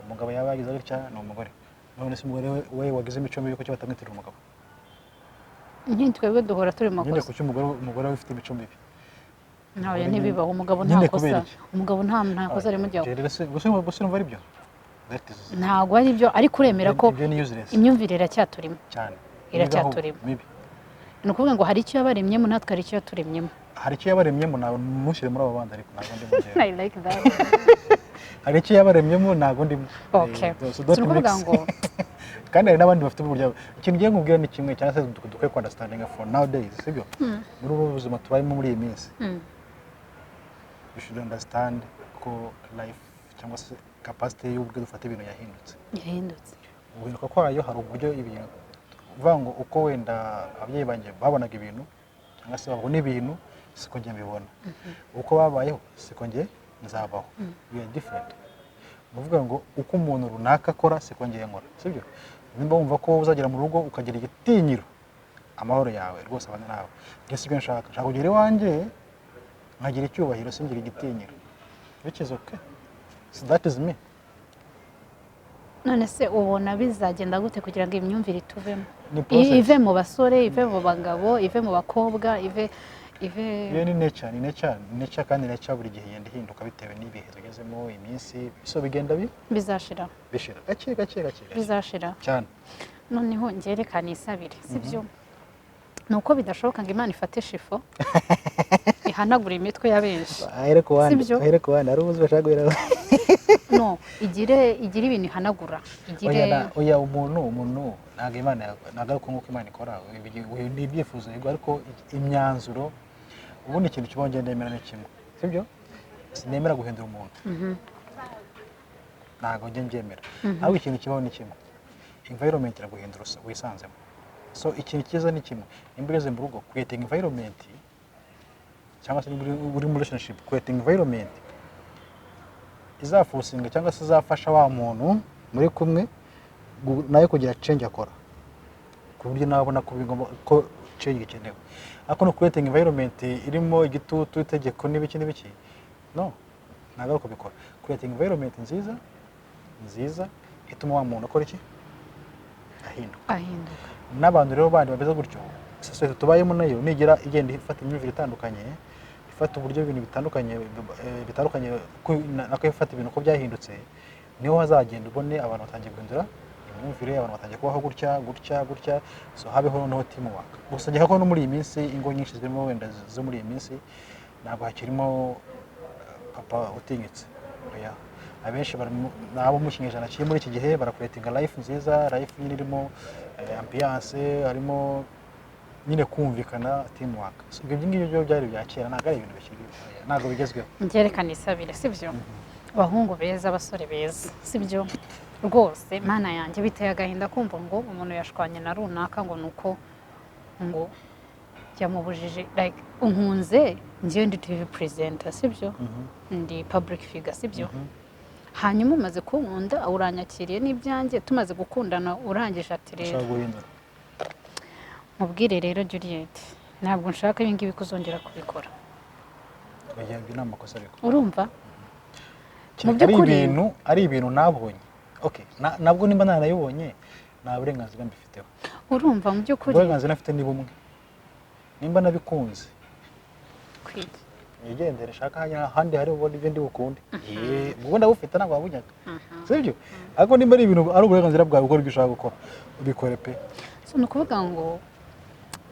B: umugabo yaba yagize gutya ni umugore. None se umugore we wagize imico mibi, kuki batamwitirira umugabo?
A: Nyine twebwe duhora turi mu
B: Nyine
A: makosa.
B: Kuki umugore we ufite imico mibi?
A: Ntawe.
B: Umugore
A: Ntibibaho, umugabo
B: nyine
A: nta kosa.
B: Kubera iki?
A: Umugabo nta kosa rimujyaho.
B: Rero se gusa urumva ari byo? That is
A: Ntabwo ari byo, ariko uremera ko
B: Ibyo ni useless.
A: imyumvire iracyaturimo?
B: Cyane.
A: Iracyaturimo.
B: Mibi.
A: Ni ukuvuga ngo hari icyo yabaremyemo, natwe hari icyo yaturemyemo.
B: Hari icyo yabaremyemo, ntabwo ntushyire muri abo bandi, ariko ntabwo ndimo njyewe.
A: I like that.
B: Hari icyo yabaremyemo, ntabwo ndimo.
A: Okay.
B: So don't
A: Si ukuvuga
B: mix.
A: ngo
B: Kandi hari n'abandi bafite uburyo. Ikintu ngiye nkubwira ni kimwe, cyangwa se dukwiye ku understanding for nowadays, sibyo? Muri ubu buzima tubayemo muri iyi minsi, you should understand ko life cyangwa se capacity y'uburyo dufata ibintu yahindutse.
A: Yahindutse.
B: Guhinduka kwayo, hari uburyo ibintu uvuga ngo uko wenda ababyeyi banjye babonaga ibintu cyangwa se babona ibintu, siko njye mbibona. Uko babayeho siko njye nzabaho. We are different. Ni ukuvuga ngo uko umuntu runaka akora siko njye nkora, sibyo? Nimba wumva ko uzagera mu rugo ukagira igitinyiro, amahoro yawe rwose abana nawe, njye sibyo nshaka. Nshaka kugera iwanjye nkagira icyubahiro, singira igitinyiro, which is okay. So that is me.
A: None se ubona bizagenda gute kugira ngo iyi myumvire ituvemo?
B: Ni process.
A: Ive mu basore, ive mu bagabo, ive mu bakobwa, ive
B: Iyo ni nature, ni nature, ni nature. Kandi nature buri gihe igenda ihinduka bitewe n'ibihe tugezemo, iminsi. So bigenda
A: Bizashira.
B: bishira gake gake gake gake.
A: Bizashira.
B: Cyane.
A: Noneho ngerekane isabire, sibyo? Ni uko bidashoboka ngo Imana ifate chiffon ihanagure imitwe ya benshi.
B: Ahere ku bandi.
A: Sibyo?
B: Ahere ku bandi, hari ubuzi bashaka guhera.
A: No, igire ibintu ihanagura, igire
B: Oya, oya, umuntu ntabwo Imana ntabwo ari uko nguko Imana ikora. Ni ibyifuzo, yego, ariko imyanzuro, ubundi ikintu kibaho, ngenda nemera ni kimwe, sibyo? Sinemera guhindura umuntu. Ntabwo njya mbyemera. Ahubwo ikintu kibaho ni kimwe: environment iraguhindura wisanzemo. So ikintu cyiza ni kimwe: nimba ugeze mu rugo, creating environment, cyangwa se nimba uri muri relationship, creating environment izaforcinga cyangwa se izafasha wa muntu muri kumwe nawe kugira change akora, ku buryo nawe abona ko bigomba, ko change ikenewe. Ariko no creating environment irimo igitutu, itegeko n'ibiki n'ibiki, no, ntabwo ari uko bikora. Creating environment nziza nziza ituma wa muntu akora iki? Ahinduka.
A: Ahinduka.
B: N'abantu rero bandi bameze gutyo, sosiyete tubayemo nayo nigera igenda ifata imyumvire itandukanye, ifata uburyo ibintu bitandukanye, nako ifata ibintu uko byahindutse, niho hazagenda ubone abantu batangiye guhindura imyumvire, abantu batangiye kubaho gutya gutya gutya. So habeho noneho teamwork. Gusa nkeka ko no muri iyi minsi ingo nyinshi zirimo wenda zo muri iyi minsi ntabwo hakirimo papa utinyitse. Oya, abenshi bari ni abo mu kinyejana kiri muri iki gihe, baracreatinga life nziza, life nyine irimo ambiance, harimo nyine kumvikana, teamwork. So, ibyo ngibyo byo byari ibya kera, ntabwo ari ibintu bikiri, ntabwo bigezweho.
A: Ngerekane isabire, sibyo? Abahungu beza, abasore beza, sibyo? Rwose Mana yanjye, biteye agahinda kumva ngo umuntu yashwanye na runaka ngo ni uko ngo yamubujije, like unkunze njyewe ndi TV presenter, sibyo? Ndi public figure, sibyo? Hanyuma umaze kunkunda, uranyakiriye n'ibyanjye, tumaze gukundana urangije ati rero
B: Ushaka guhindura.
A: Mubwire rero Juliet, ntabwo nshaka ibi ngibi kuzongera kubikora.
B: Oya, ibyo ni amakosa ariko.
A: Urumva, mu
B: Kereka ari
A: by'ukuri-
B: ibintu nabonye, okay, nabwo nimba naranabibonye nta burenganzira mbifiteho.
A: Urumva, mu by'ukuri
B: Uburenganzira mfite ni bumwe: nimba nabikunze,
A: kwiga
B: nigendere, shaka ahandi hari ubone ibyo ndi bukunde. Ye, ubwo ndabufite, ntabwo wabunyaga, sibyo? Ariko nimba ari ibintu ari uburenganzira bwawe gukora ibyo ushaka gukora, ubikore pe.
A: So, ni ukuvuga ngo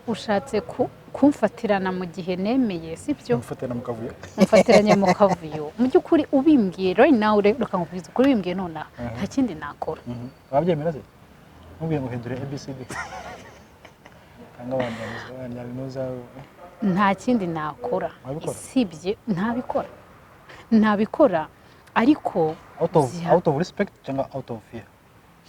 A: ushatse kumfatirana mu gihe nemeye, sibyo?
B: Umufatira mu kavuyo.
A: Umfatiranye mu kavuyo. Mu by'ukuri ubimbwiye right now, reka nkubwize ukuri, ubimbwiye nonaha nta kindi nakora.
B: Wabyemera se nkubwiye ngo hindure ABCD cyangwa wanjyana?
A: Nta kindi nakora.
B: Wabikora?
A: Isibye ntabikora, ntabikora, ariko
B: Out of out of respect cyangwa out of fear?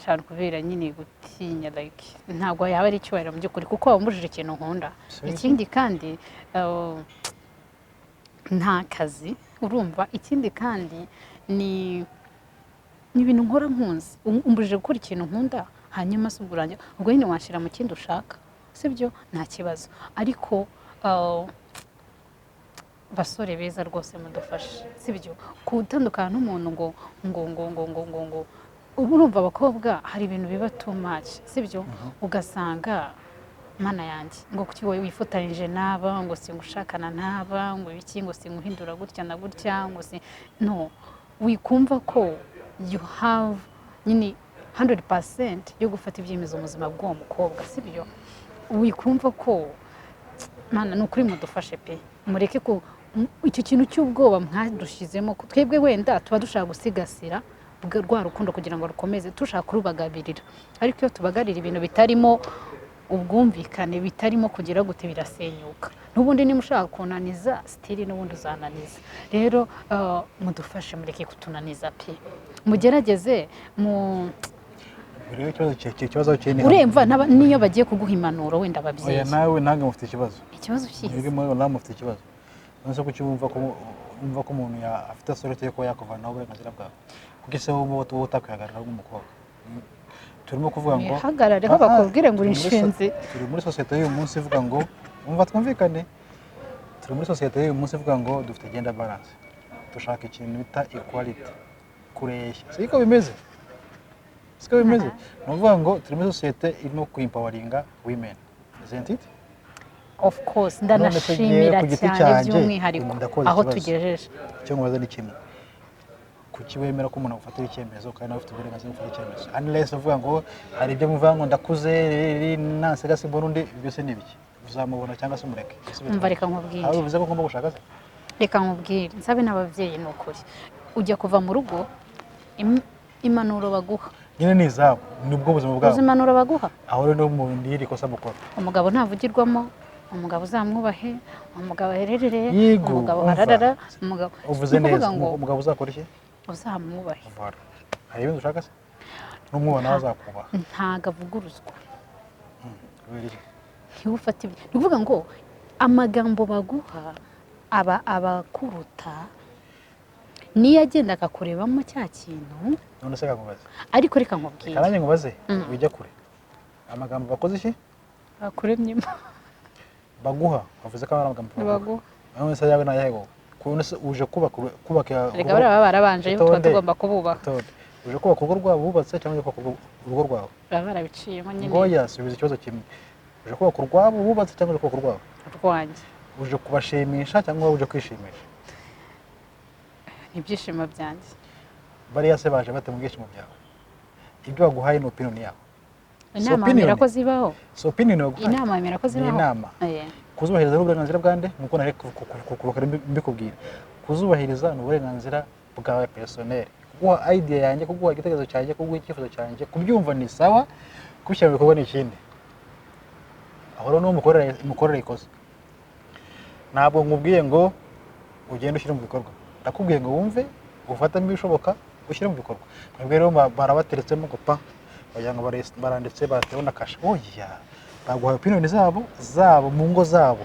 A: Shaka kubera nyine gutinya, like ntabwo yaba ari icyubahiro mu by'ukuri, kuko wambujije ikintu nkunda. Ikindi kandi nta kazi, urumva? Ikindi kandi ni ibintu nkora nkunze. Umbujije gukora ikintu nkunda, hanyuma se ubwo urangira, ubwo nyine washyira mu kindi ushaka, sibyo? Nta kibazo, ariko Basore beza rwose, mudufashe, sibyo? Gutandukana n'umuntu ngo ubu urumva abakobwa hari ibintu biba too much, sibyo? Ugasanga, mana yanjye, ngo kuki wowe wifatanyije n'aba, ngo singushakana n'aba, ngo ibiki, ngo singuhindura gutya na gutya, ngo si no wikumva ko you have nyine 100% yo gufata ibyemezo mu buzima bw'uwo mukobwa, sibyo? Wikumva ko, mana, ni ukuri mudufashe pe, mureke ko icyo kintu cy'ubwoba mwadushyizemo, ko twebwe wenda tuba dushaka gusigasira rwa rukundo kugira ngo rukomeze, dushaka kurubagabirira, ariko iyo tubagarira ibintu bitarimo ubwumvikane, bitarimo kugira gute, birasenyuka n'ubundi. Niba ushaka kunaniza, still n'ubundi uzananiza. Rero mudufashe, mureke kutunaniza pe, mugerageze mu
B: Rero ikibazo kiri ni
A: Uremva n'iyo bagiye kuguha impanuro wenda
B: Oya.
A: ababyeyi.
B: Nawe ntabwo mufite ikibazo.
A: Ikibazo cyiza.
B: Mwebwe muri nawe mufite ikibazo. None se kuki wumva ko umuntu afite authority yo kuba yakuvanaho uburenganzira bwawe? Kuki se wowe utakwihagarara nk'umukobwa? Turimo kuvuga ngo
A: Wihagarareho.
B: Ah, ah,
A: Bakubwire ngo uri inshinzi.
B: Turi muri sosiyete y'uyu munsi ivuga ngo, umva twumvikane, turi muri sosiyete y'uyu munsi ivuga ngo dufite gender balance, dushaka ikintu bita equality, kureshya. Siko bimeze? Siko bimeze? Ni ukuvuga ngo turi muri sosiyete irimo kuempoweringa women, isn't it?
A: Of course.
B: None se njyewe
A: Ndanashimira
B: ku giti
A: cyane
B: cyanjye,
A: by'umwihariko
B: ndakoza
A: aho
B: ikibazo.
A: tugejeje.
B: Icyo nkubaza ni kimwe: kuki wemera ko umuntu agufatira icyemezo kandi nawe ufite uburenganzira bwo gufata icyemezo? Unless uvuga ngo hari ibyo muvuga ngo ndakuze, nasiga simbona undi, ibyo se ni ibiki? Uzamubona cyangwa se umureke. Ese
A: Umva, reka nkubwire.
B: Aho bivuze ko ugomba gushaka se?
A: Reka nkubwire, nsabe n'ababyeyi, ni ukuri ujya kuva mu rugo, impanuro baguha
B: Nyine ni izabo, ni ubwo buzima
A: uzi
B: bwabo.
A: impanuro baguha?
B: Aho rero niho mu n'iri kosa mukora.
A: Umugabo ntavugirwamo, umugabo uzamwubahe, umugabo aherereye
B: Yego,
A: umugabo
B: umva.
A: hararara umugabo
B: Uvuze
A: Ni ukuvuga
B: neza.
A: ngo
B: Umugabo uzakora iki?
A: Uzamwubahe.
B: Voilà. Hari ibindi ushaka se? N'umwubaha nawe azakubaha.
A: Ntago avuguruzwa.
B: Kubera iki?
A: Ntiwufate ibyo, ni ukuvuga ngo amagambo baguha aba abakuruta, niyo agenda akakurebamo cya kintu.
B: None se kakubaze.
A: Ariko reka nkubwire.
B: Reka nanjye nkubaze, wijya kure. Amagambo bakoze iki?
A: Bakuremyemo.
B: Baguha, bavuze ko ari amagambo baguha.
A: Baguha.
B: None se yawe nayahe wowe? None se uje kubaka
A: Reka, bariya baba barabanje, tuba
B: Itonde.
A: tugomba kububaha.
B: Itonde. Uje kubaka urugo rwabo bubatse cyangwa uje kubaka urugo rwawe?
A: Baba barabiciyemo nyine.
B: Ngoya subiza ikibazo kimwe: uje kubaka urwabo bubatse cyangwa uje kubaka urwawe?
A: Urwanjye.
B: Uje kubashimisha cyangwa uje kwishimisha?
A: Ni ibyishimo byanjye.
B: Bariya se baje bate mu byishimo byawe? Ibyo baguhaye ni opinion yabo. Si
A: Inama
B: opinion.
A: wemera ko zibaho?
B: Si opinion baguhaye?
A: Inama wemera ko
B: Ni
A: zibaho?
B: inama. Kuzubahiriza ni uburenganzira bwande, nkuko nari kubakora mbikubwira. Kuzubahiriza ni uburenganzira bwawe personnel. Kuguha idea yanjye, kuguha igitekerezo cyanjye, kuguha icyifuzo cyanjye, kubyumva ni sawa, kubishyira mu bikorwa ni ikindi. Aho rero niho mukorera ikosa. Ntabwo nkubwiye ngo ugende ushyire mu bikorwa, ndakubwiye ngo wumve, ufatemo ibishoboka, ushyire mu bikorwa. Mwebwe rero barabateretsemo ngo pa, wagira ngo baranditse batewe na kashe. Oya, baguhaye opinion zabo mu ngo zabo,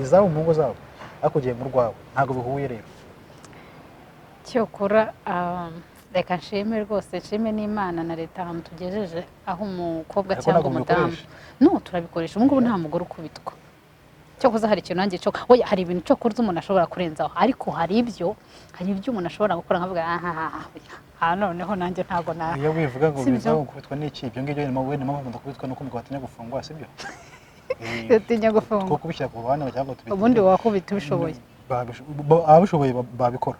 B: izabo mu ngo zabo, ariko ugiye mu rwabo, ntabwo bihuye rero.
A: Cyokora reka nshime rwose, nshime n'Imana na leta ahantu tugejeje, aho umukobwa
B: Ariko
A: cyangwa
B: ntabwo
A: umudamu
B: mubikoresha.
A: No, turabikoresha ubu ngubu, nta mugore ukubitwa. Cyokoza hari ikintu nanjye cyo, oya, hari ibintu cyokoza umuntu ashobora kurenzaho, ariko hari ibyo umuntu ashobora gukora nkavuga aha, oya, aha noneho nanjye ntabwo na
B: Iyo wivuga ngo
A: Si byo?
B: bivuga ngo gukubitwa n'iki, ibyo ngibyo ni wenda impamvu mudakubitwa nuko umugabo atinya gufungwa, sibyo?
A: Atinya gufungwa.
B: Two kubishyira ku ruhande cyangwa tubigire.
A: Ubundi wakubita ubishoboye.
B: Ababishoboye babikora,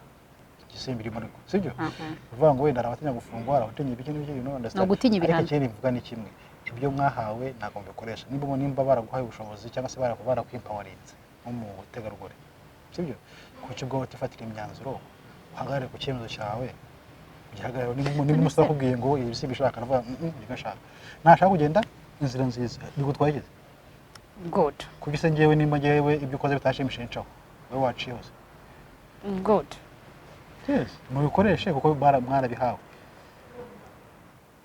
B: igisimba irimo ariko sibyo?
A: Mhm.
B: Uvuga ngo wenda hari abatinya gufungwa, hari abatinya ibiki n'ibiki, you know, understand.
A: Ni ugutinya
B: Ariko
A: ibihano.
B: ikindi mvuga ni kimwe: ibyo mwahawe ntabwo mubikoresha. Nimba baraguhaye ubushobozi cyangwa se barakwempowerinze nk'umutegarugori, sibyo? Kuki ubwo utifatira imyanzuro, uhagarare ku cyemezo cyawe, ugihagarare? Niba umusore akubwiye ngo ibi si ibishaka, aravuga "Mm, mm, nibyo nshaka," nashaka kugenda inzira nziza, bigutwaye iki?
A: Good.
B: Kuki se njyewe, nimba njyewe ibyo ukoze bitashimishije, ncaho, wowe waciye hose?
A: Good.
B: Yes, mubikoreshe kuko mwarabihawe.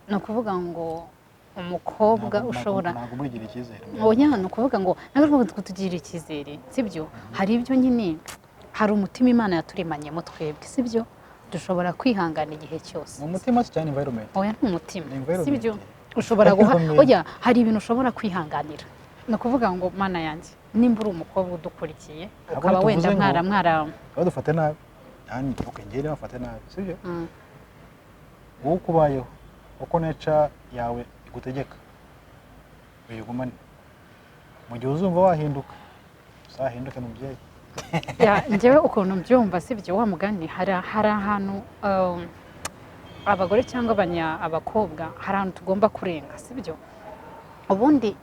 A: Ni ukuvuga ngo umukobwa ushobora
B: Ntabwo murigira icyizere.
A: Oya, ni ukuvuga ngo ntabwo ari kutugirira icyizere, sibyo? Hari ibyo nyine, hari umutima Imana yaturemanyemo twebwe, sibyo? Dushobora kwihangana igihe cyose.
B: Mu mutima se cyane environment?
A: Oya, ni umutima.
B: Ni environment.
A: Sibyo? Ushobora guha
B: Environment.
A: Oya, hari ibintu ushobora kwihanganira. Ni ukuvuga ngo, mana yanjye, Nimba uri umukobwa udukurikiye,
B: Ntabwo
A: ukaba wenda
B: tuvuze ngo-
A: mwara mwara
B: Badufate nabi, yani okay, njyewe bafate nabi, sibyo?
A: Mm.
B: Wowe uko ubayeho, uko nature yawe igutegeka, uyigumane. Mu gihe uzumva wahinduka, uzahinduke, mubyeyi.
A: Yeah, njyewe ukuntu mbyumva, sibyo, wa mugani hari ahantu abagore cyangwa abakobwa, hari ahantu tugomba kurenga, sibyo? Ubundi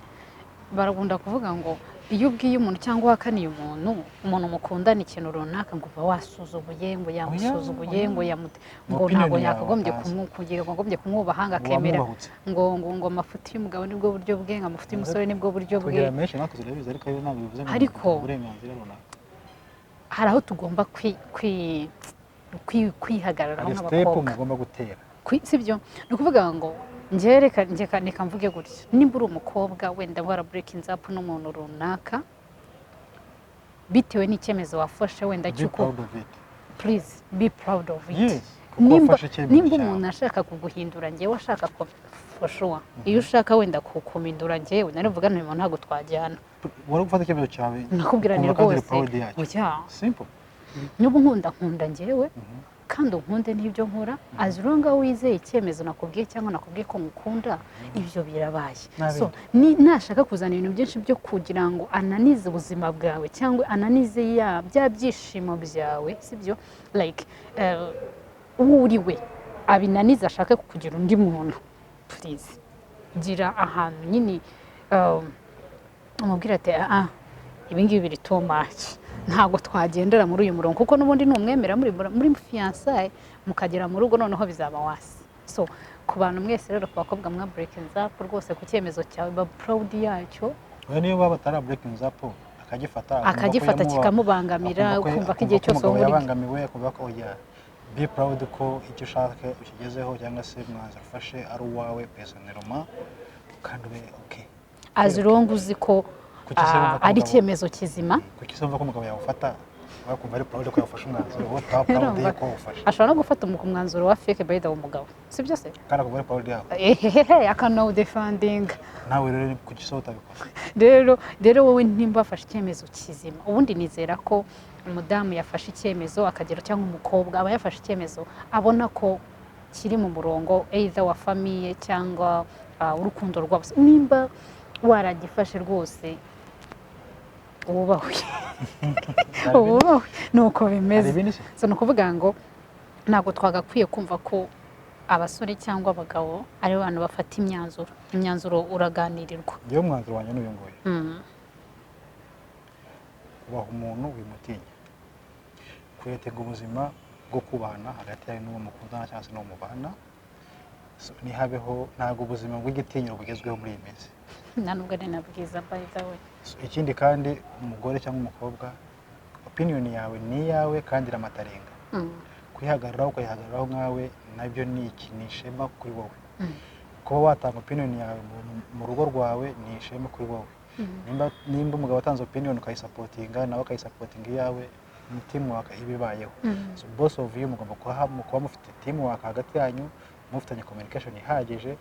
A: barakunda kuvuga ngo iyo ubwiye umuntu cyangwa uhakaniye umuntu mukundana ikintu runaka, ngo uba wasuzuguye, ngo yamusuzuguye,
B: Oya.
A: ngo ngo
B: Opinion
A: ntabwo
B: yawe
A: yakagombye
B: watanze.
A: Yakagombye kumwubaha, ngo akemera
B: Wamwubahutse.
A: ngo amafuti y'umugabo nibwo buryo bwe, ngo amafuti y'umusore nibwo buryo bwe.
B: Tugira menshi natwe turabizi, ariko rero ntabwo bivuze ngo
A: Ariko-
B: uburenganzira runaka.
A: Hari aho tugomba kwihagararaho
B: Hari step
A: nk'abakobwa.
B: mugomba gutera.
A: Sibyo? Ni ukuvuga ngo njyewe reka mvuge gutya: nimba uri umukobwa, wenda wara breaking up n'umuntu runaka bitewe n'icyemezo wafashe wenda
B: Be
A: cy'uko
B: proud of it.
A: Please be proud of it.
B: Yes, kuko
A: Nimba
B: wafashe icyemezo
A: nimba
B: cyawe.
A: umuntu ashaka kuguhindura, njyewe ashaka ko, for sure, iyo ushaka wenda kukumindura, njyewe narivuga nti: "Uyu muntu ntabwo twajyana."
B: Wari gufata icyemezo cyawe,
A: Nakubwira ni
B: ukumva kandi uri
A: rwose
B: proud yacyo.
A: Oya.
B: Simple.
A: Niba unkunda, nkunda njyewe, kandi unkunde n'ibyo nkora, as long as wizeye icyemezo nakubwiye cyangwa nakubwiye ko ngukunda, ibyo birabaye.
B: Nta
A: So
B: bindi.
A: nashaka kuzana ibintu byinshi byo kugira ngo ananize ubuzima bwawe cyangwa ananize ya bya byishimo byawe, sibyo, like uwo uri we abinanize, ashake kukugira undi muntu, please gira ahantu nyine umubwira ati: "Ah, ibi ngibi biri too much, ntabwo twagendera muri uyu murongo," kuko n'ubundi numwemera muri fiançailles, mukagera mu rugo noneho bizaba worse. So ku bantu mwese rero, ku bakobwa mwa breaking up, rwose ku cyemezo cyawe ba proud yacyo.
B: Oya, niyo baba batara breaking up, akagifata, akumva ko
A: Akagifata kikamubangamira,
B: akumva ko
A: ukumva ko igihe
B: akumva ko
A: cyose
B: umugabo
A: wowe uri
B: yabangamiwe, akumva ko oya, be proud ko icyo ushaka ukigezeho, cyangwa se umwanzuro ufashe ari uwawe personnellement, kandi ube okay.
A: As long uzi ko
B: Kuki se wumva ko
A: ari
B: umugabo-
A: icyemezo kizima.
B: Kuki se wumva ko umugabo yawufata, wakumva ari proud ko yafashe umwanzuro, wowe utaba proud
A: Urumva?
B: ko wawufashe?
A: Ashobora no gufata umwanzuro wa fake by the way, umugabo, sibyo se?
B: Kandi akumva ari proud yawo.
A: Ehehehe, akanawudefendinga.
B: Nawe rero kuki se utabikora?
A: Rero wowe nimba wafashe icyemezo kizima, ubundi nizera ko umudamu yafashe icyemezo akagera, cyangwa umukobwa aba yafashe icyemezo abona ko kiri mu murongo either wa famille cyangwa urukundo rwabo. Nimba waragifashe, rwose wubahwe, wubahwe, ni uko
B: Hari
A: bimeze.
B: ibindi se?
A: So ni ukuvuga ngo ntabwo twagakwiye kumva ko abasore cyangwa abagabo ari bo bantu bafata imyanzuro. Imyanzuro uraganirirwa.
B: Njyewe umwanzuro wanjye ni uyu nguyu: Kubaha umuntu wimutinya, kwetega ubuzima bwo kubana hagati yawe n'uwo mukundana cyangwa se n'uwo mubana. So, ntihabeho, ntabwo ubuzima bw'igitinyiro bugezweho muri iyi minsi.
A: Nta nubwo ari na bwiza, by the way.
B: So, ikindi kandi, umugore cyangwa umukobwa, opinion yawe ni iyawe kandi iramatarenga. Kuyihagararaho, ukayihagararaho nkawe, nabyo ni iki? Ni ishema kuri wowe. Kuba watanga opinion yawe mu rugo rwawe ni ishema kuri wowe. Nimba umugabo atanze opinion ukayisupportinga, nawe akayisupportinga iyawe, ni teamwork iba ibayeho. So both of you mugomba kuba mufite teamwork hagati yanyu, mufitanye communication ihagije,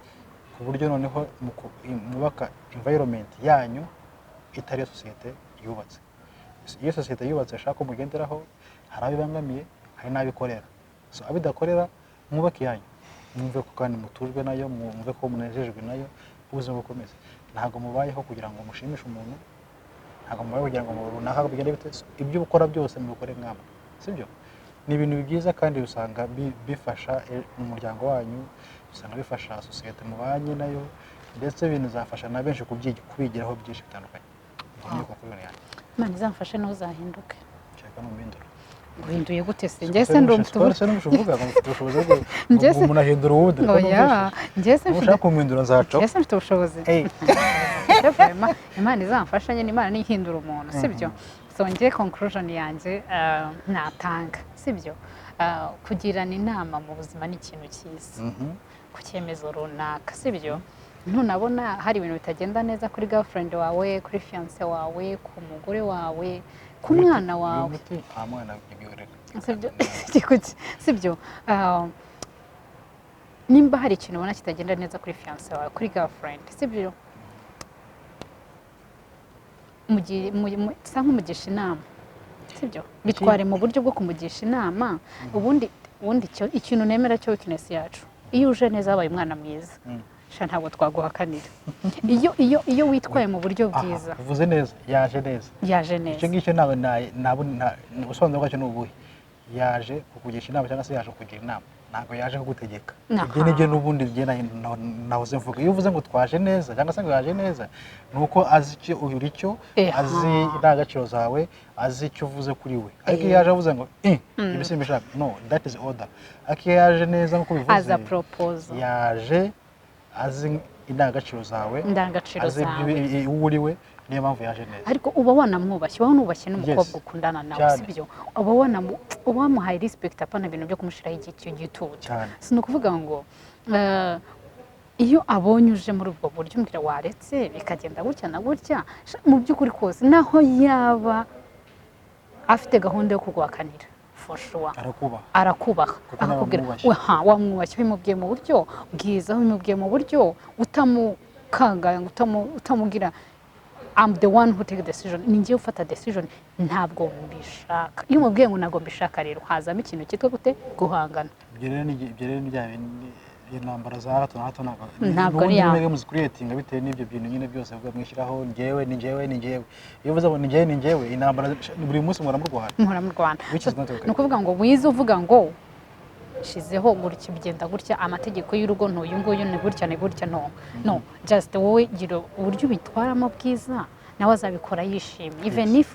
B: ku buryo noneho mwubaka environment yanyu itari iyo sosiyete yubatse. Iyo sosiyete yubatse ashaka ko mugenderaho, hari abo ibangamiye, hari n'abo ikorera. So abo idakorera, mwubake iyanyu, mwumve ko kandi mutujwe nayo, mwumve ko munejejwe nayo, ubuzima bukomeze. Ntabwo mubayeho kugira ngo mushimishe umuntu, ntabwo mubayeho kugira ngo runaka bigende bite. So, ibyo ukora byose mubikore mwamwe, sibyo? Ni ibintu byiza kandi usanga bifasha mu muryango wanyu, usanga bifasha sosiyete mubanye nayo, ndetse binazafasha na benshi kubigiraho byinshi bitandukanye. Iyo niyo conclusion yanjye.
A: Imana izamfashe ntuzahinduke.
B: Nshaka numpindura.
A: Guhinduye gute se? Njye se ndi
B: Siko se n'umushuvuga ngo mufite ubushobozi bwo
A: Njye
B: ngo umuntu ahindura uwundi, ariko
A: Oya,
B: numvise.
A: njye se mfite
B: Nushaka kumuhindura nzacaho.
A: Njye se mfite ubushobozi?
B: Hey.
A: Vraiment, Imana izamfasha nyine, Imana nihindura umuntu, sibyo? So njye conclusion yanjye natanga, sibyo, kugirana inama mu buzima ni ikintu cyiza ku cyemezo runaka, sibyo? Ntunabona hari ibintu bitagenda neza kuri girlfriend wawe, kuri fiance wawe, ku mugore wawe, ku mwana wawe.
B: Umuti nta mwana, ibihorera.
A: Sibyo? Kuki? Sibyo? Nimba hari ikintu ubona kitagenda neza kuri fiance wawe, kuri girlfriend, sibyo? Sa nk'umugisha inama, sibyo? Bitware mu buryo bwo kumugisha inama. Ubundi ikintu nemera cyo, weakness yacu, iyo uje neza wabaye umwana mwiza, sha ntabwo twaguhakanira iyo witwaye mu buryo bwiza.
B: Uvuze neza, yaje neza.
A: Yaje
B: Icyo
A: neza.
B: ngicyo ntabwo ubusobanuro bwacyo ni ubuhe? Yaje kukugisha inama cyangwa se yaje kukugira inama, ntabwo yaje kugutegeka. Ibyo nibyo n'ubundi njye nahoze mvuga. Iyo uvuze ngo twaje neza cyangwa se ngo yaje neza, ni uko azi icyo uri cyo, azi indangagaciro zawe, azi icyo uvuze kuri we. Ariko iyo yaje avuze ngo "Ibi simbishaka," no, that is order. Ariko iyo yaje neza nk'uko bivuze,
A: Aza proposal.
B: yaje azi indangagaciro zawe,
A: Indangagaciro
B: azi
A: zawe.
B: uwo uri we, niyo mpamvu yaje neza.
A: Ariko uba wanamwubashye, uba wanubashye n'umukobwa ukundana nawe, sibyo? Uba wamuhaye respect, apana ibintu byo kumushyiraho igitutu. Si ni ukuvuga ngo iyo abonye uje muri ubwo buryo, umbwira waretse bikagenda gutya na gutya. Mu by'ukuri kose, naho yaba afite gahunda yo kuguhakanira, for sure
B: Arakubaha.
A: arakubaha.
B: Kuko nawe
A: Akakubwira
B: wamwubashye.
A: Wamwubashye, ubimubwiye mu buryo bwiza, ubimubwiye mu buryo utamukanga, utamubwira "I'm the one who take decision, ni njyewe ufata decision, ntabwo mbishaka." Iyo umubwiye ngo ntabwo mbishaka, rero hazamo ikintu cyitwa gute? Guhangana.
B: Ibyo rero ni bya bindi, intambara za hato na hato. Ntabwo
A: Ntabwo ari
B: n'ubundi mwebwe muzicreatinga bitewe n'ibyo bintu nyine byose bivuga mwishyiraho njyewe ni njyewe ni njyewe. Iyo uvuze ngo ni njyewe ni njyewe, intambara buri munsi muhora murwana.
A: Muhora murwana.
B: Which is not okay.
A: Ni ukuvuga ngo wize uvuga ngo shizeho gutya, bigenda gutya, amategeko y'urugo n'uyu nguyu, ni gutya ni gutya. No, no, just wowe gira uburyo ubitwaramo bwiza, nawe azabikora yishimye. Even if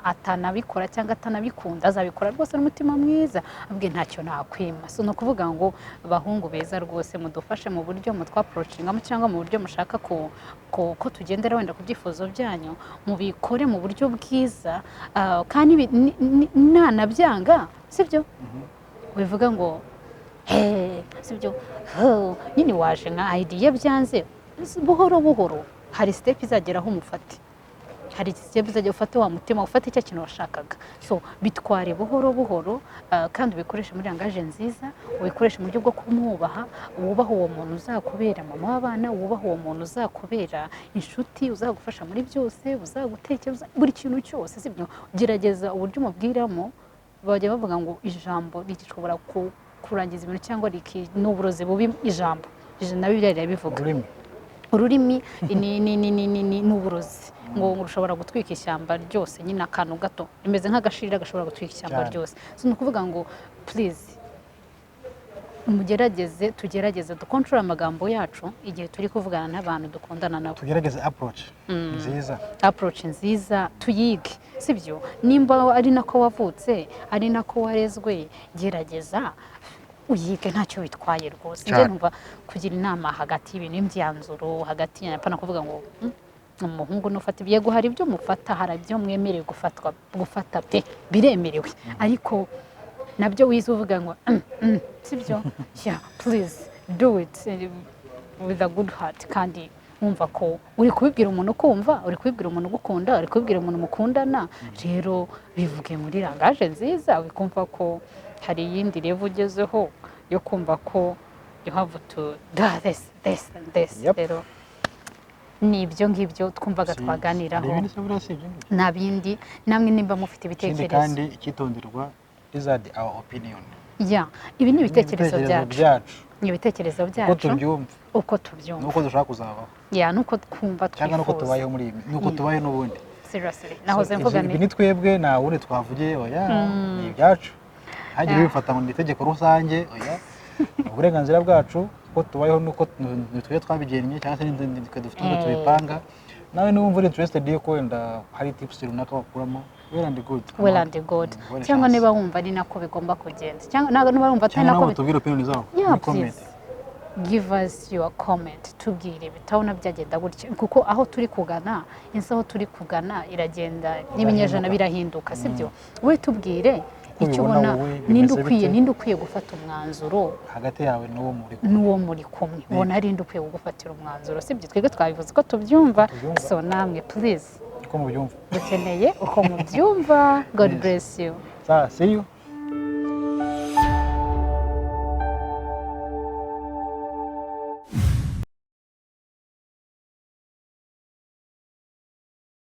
A: atanabikora cyangwa atanabikunda, azabikora rwose n'umutima mwiza, abwiye ntacyo nakwima. So ni ukuvuga ngo bahungu beza rwose, mudufashe mu buryo mutwapproachingamo cyangwa mu buryo mushaka ko tugendera wenda ku byifuzo byanyu, mubikore mu buryo bwiza. Kandi nanabyanga, sibyo, bivuga ngo "Hey," sibyo? "Oh," nyine waje nka idea byanze, buhoro buhoro hari step izageraho umufate, hari step izajya ufate wa mutima, ufate cya kintu washakaga. So bitware buhoro buhoro, kandi ubikoreshe muri langage nziza, ubikoreshe mu buryo bwo kumwubaha. Wubaha uwo muntu uzakubera mama w'abana, wubaha uwo muntu uzakubera inshuti, uzagufasha muri byose, uzagutekera, buri kintu cyose, sibyo? Gerageza uburyo umubwiramo. Bajya bavuga ngo ijambo rishobora kurangiza ibintu cyangwa ni uburozi bubi. Ijambo na Bibiliya rirabivuga.
B: Ururimi.
A: Ururimi ni uburozi, ngo rushobora gutwika ishyamba ryose. Nyine akantu gato rimeze nk'agashirira gashobora gutwika ishyamba ryose. So ni ukuvuga ngo please mugerageze, tugerageze ducontrole amagambo yacu igihe turi kuvugana n'abantu dukundana nabo.
B: Tugerageze approach nziza.
A: Approach nziza tuyige, sibyo? Nimba ari nako wavutse, ari nako warezwe, gerageza uyige, ntacyo bitwaye rwose. Njye numva kugira inama hagati y'ibintu, imyanzuro hagati ya, apana kuvuga ngo umuhungu nufata, yego hari ibyo mufata, hari ibyo mwemerewe gufatwa, gufata pe, biremerewe, ariko nabyo wize uvuga ngo sibyo? Yeah, please do it with a good heart, kandi wumva ko uri kubibwira umuntu ukumva, uri kubibwira umuntu ugukunda, uri kubibwira umuntu mukundana. Rero bivuge muri langage nziza, wikumva ko hari iyindi level ugezeho yo kumva ko you have to do this, this and this. Rero ni ibyo ngibyo twumvaga twaganiraho.
B: Hari ibindi se buriya? Si ibyo ngibyo.
A: Nta bindi. Namwe nimba mufite
B: Ikindi
A: ibitekerezo.
B: kandi icyitonderwa, these are our opinion.
A: Ya, ibi ni ibitekerezo byacu.
B: Byacu.
A: Ni ibitekerezo
B: Uko
A: byacu.
B: tubyumva.
A: Uko tubyumva.
B: N'uko dushaka kuzabaho.
A: Ya, nuko twumva
B: Cyangwa nuko
A: twifuza.
B: tubayeho muri iyi, nuko tubayeho n'ubundi.
A: Seriously, nahoze
B: So,
A: mvuga
B: ibi
A: ni
B: ni twebwe, nta wundi twavugiye. Oya, ni ibyacu, ntihagire ubifata ngo ni itegeko rusange. Oya, ni uburenganzira bwacu, uko tubayeho nuko ni twebwe twabigennye cyangwa se ni twe dufite uko tubipanga. Nawe niba wumva uri interested yuko wenda hari tips runaka wakuramo, well and good.
A: Well and good.
B: Well
A: Cyangwa
B: chance.
A: niba wumva ari nako bigomba kugenda, cyangwa niba wumva atari
B: Cyangwa
A: nako
B: nawe tubwire opinion zabo muri comment.
A: Please give us your comment, tubwire bitabona byagenda gutya, kuko aho turi kugana insi, aho turi kugana iragenda n'ibinyejana birahinduka, sibyo? We tubwire
B: Uko
A: icyo
B: ubibona
A: ubona.
B: wowe,
A: Ninde
B: bimeze
A: ukwiye
B: bite?
A: Ninde ukwiye gufata umwanzuro
B: Hagati yawe n'uwo muri kumwe.
A: N'uwo muri kumwe, ubona ari nde ukwiye kugufatira umwanzuro? Sibyo? Twebwe twabivuze ko tubyumva.
B: Tubyumva.
A: So namwe please,
B: Uko mubyumva.
A: dukeneye uko mubyumva. God
B: Yes.
A: bless you.
B: Sawa, see you.